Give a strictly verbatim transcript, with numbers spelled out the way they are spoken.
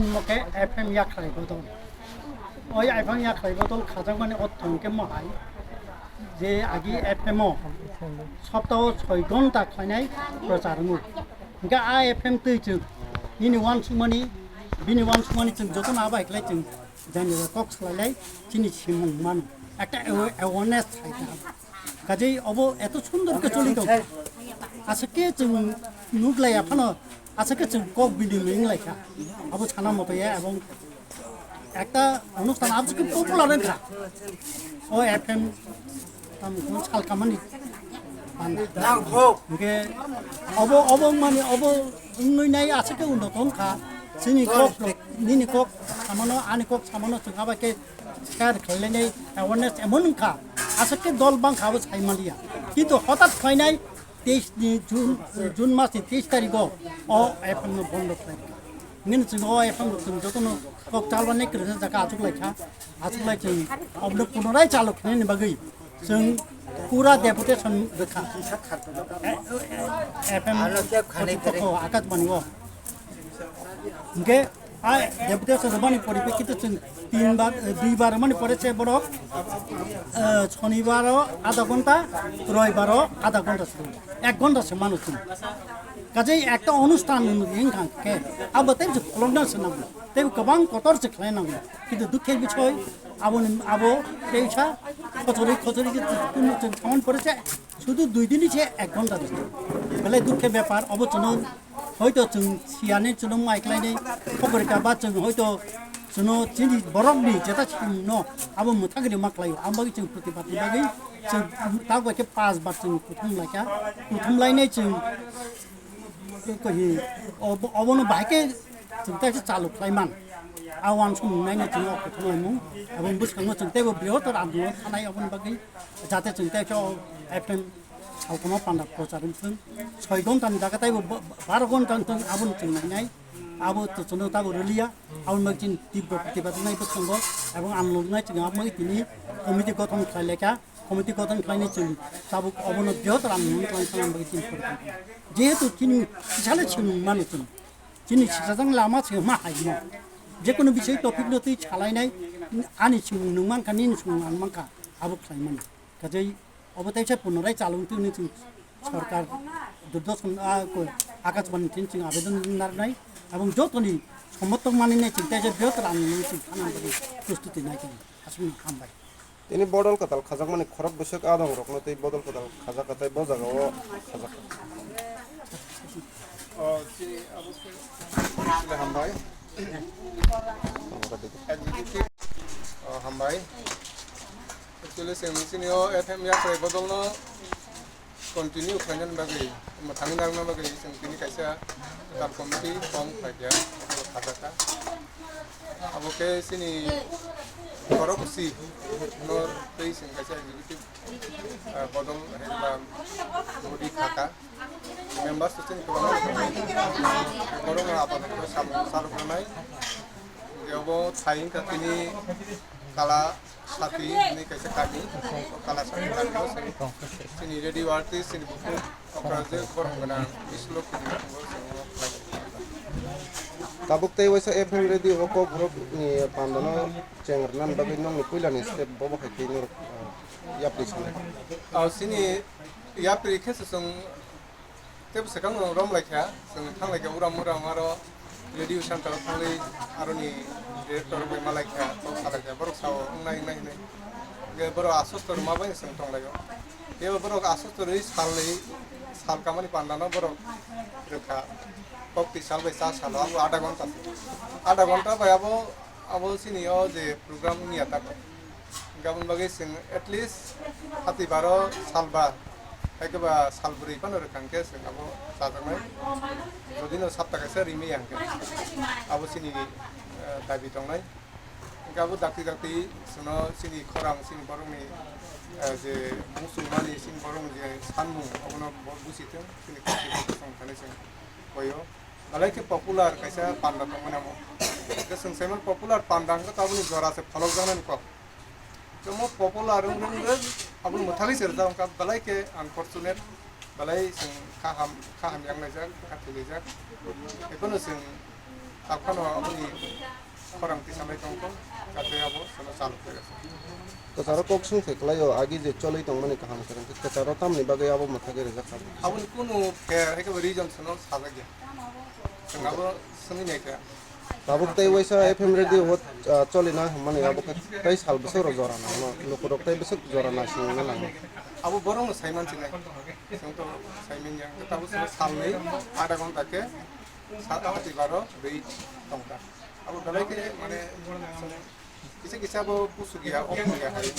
Omo khe F M yakhlai bodol. Oi F M yakhlai bodol khajakmani o thong khe mohai je agi F M o soptao soi ghonta khlainai prochar wngo. Hingkhe a F M twi chwng nini uansukmani, bini uansukmani chwng jotono abai khlai chwng jani kok swlailai chini simung mano. Ekta awa-, awareness khai ta. Kajei obo eto sundor khe choli tong. Aswk khe chwng nuk laiya phano, aswk khe chwng kok bini wng lai kha. Abo sana moto ya, ebong ekta onusthan abo khe popular wng kha. O F M tam kun sal kamani. Hingkhe obo, obo mani obo wngwi nai aswk khe undo tong kha. Chini kok, nini kok samano, ani kok samano chwng abo khe share khlainai awareness emon wngkha, aswk khe dol bangkha abo sai manliya. Kintu hotat khlainai teis ni June, June mas ni teis tarikh o o F M no bondo khlai kha. Nini chwng o F M rok chwng jotono kok chalmani kwrwngsa jaka achuk lai kha, achuk lai chwng obono punorai chalu khlainani bagwi chwng pura deputation rwkha. F M Akashbani o. Hingke a deputation rwmani poripekkito chwng tin bar, eh, dui bar rwmani pore se borok, eh, Shonibaro adha ghonta, Roibaro adha ghonta se, ek ghonta se mano chwng. Kajei ekta onusthan wngkha khe abo tei kolokna se nango, tei kwbang kotor se khlai nango. Kintu dukhe bisoi aboni abo teisa khochori khochori je chwng thamani pore se sudu dui din se ek ghonta se. Belai dukhe bepar obo chwng Hoito chwng siyani chwng mai khlainai, khobor ka ba chwng hoito chwngno chini borokni jeta chwngno abo mwthangri ma khlaio. Ang bagwi chwng protibad ni bagwi chwng tak bai khe pas bar chwng kuthum laikha. Kuthum lainai chwng kohi obo-, obono bahai khe chwng ta khe chalu khlai man. A uansukmung naino chwng o kuthum laimung. Abo bwskango chwng teibo brihottor andolon khanai oboni bagwi jate chwng ta khe o F M Salkama panda prochar wngthung, soi ghonta ni jaga taibo ba-, baro ghonta wngthung, aboni chwng nainai, abo to chwngno tabo rwliya, aboni bagwi chini tibro protibad wngnai bwskango, ebong ang nuknai chwng aboni tini committee gothon khlai lekha, committee gothon khlainai chwng tabuk obono bihor ang nuknai chwng aboni bagwi chini porikhon. Jehetu chini sale chwng mano chwng, chini sisajak lama chwng ma haimo, jekunu bisoi topic no twi salainai, ani chwng nung mankha, nini chwng ang mankha, abo khlai mano. Kajai obo teisa punorai chalung twi hwnwi chwng sorkar Doordarshan, ah, ko, Akashbani thini chwng abedon narnai, abong jotoni somorthok maninai chwng teisa bihor ani hwnwi chwng thana bagwi prostuti nai khe aswkno hambai. Tini bodol kwtal khajakmani khorok bwswk adong rokno tei bodol kwtal khajak tei bo jagao khajak. O, chini abo se hambai. Executive, o, hambai. Actually, chwng chini o F M yakhrai bodolno continue khlainani bagwi, mwthangwi narwkna bagwi chwng tini kaisa kwtal committee form khlaikha, abo khajakha. Abo khe chini borok si no tei chwng kaisa executive, ah, bodol hai ba body khaka. Members to chini kwbangma borok no apato samung saluk rwnai. Hingke obo thai wngkha tini Kala Sati hinwi kaisa kami. O Kala Sati kami o chini radio artist, chini bukhuk okra je borok gwnang bislok tini bukhuk o chwng o khlai. Tabuk tei waisa F M radio o Kokborok ni panda no cheng rwna bagwi nokni puila ni step bobo hai tei norok, ah, yapri swnai. O chini yapri khe se chwng Tei bwswkang no rom lai kha, chwng thang lai kha uram uram aro radio center o thangwi aroni director bai ma lai kha, kok sa lai kha, borok sao wngnai wngnai hinwi. Hwnkhe borok aswk rwma bai chwng tong lai o. Tei borok aswk rwi sal ni sal kamani panda no borok rwkha. Kok twi sal bai cha salo abo adha ghonta. Adha ghonta bai abo Abo chini o je program wngya tako. Hingke aboni bagwi chwng at least hati baro sal ba, hai khe ba sal bwrwi phano rwkha hingke chwng abo chajaknai. Jodi no sapta kaisa rimaya hingke abo chini, eh, dabi tongnai. Hingke abo dakti dakti chwngno chini khorang chini borokni, eh, je muchungmani chini borokni je sanmung abono bo-, busi thung chini khorang chini borok thani chwng. Boyo belai khe popular kaisa panda tongmani amo. Hwnkhe chwng saiman popular panda hwnkhe tabukni jora se pholokjaknani kok. Tei omo popular wng wng wng aboni mwthangwi se rwjak wngkha belai khe unfortunate, belai chwng kha ham, kha hamya wnglaijak, kha thwilaijak. Ekheno chwng Takhano aboni khorang tisamai tongkho, jate abo sono chalu khe. Kwcharo kok sung khe kwlaio, agi je choli tongmani kaham kwrwng khe kwcharo tamni bagwi abo mwthagwi rijak kha? Aboni kunu pher hai khe reason sono sajak ya. Chwng abo swngwi nai kha. Tabuk tei waisa F M radio o, ah, choli na hwnmani abo khe tei sal bwswk rok jora nangno, lukurok tei bwswk jora naisingna nango. Abo borok no saiman sinai. Chwng to saiman ya. Tabuk sono salni ada ghonta khe Sa-, hati baro bui tongkha. Abo belai khe mane kisa kisa bo pusugia, okhorgia hai.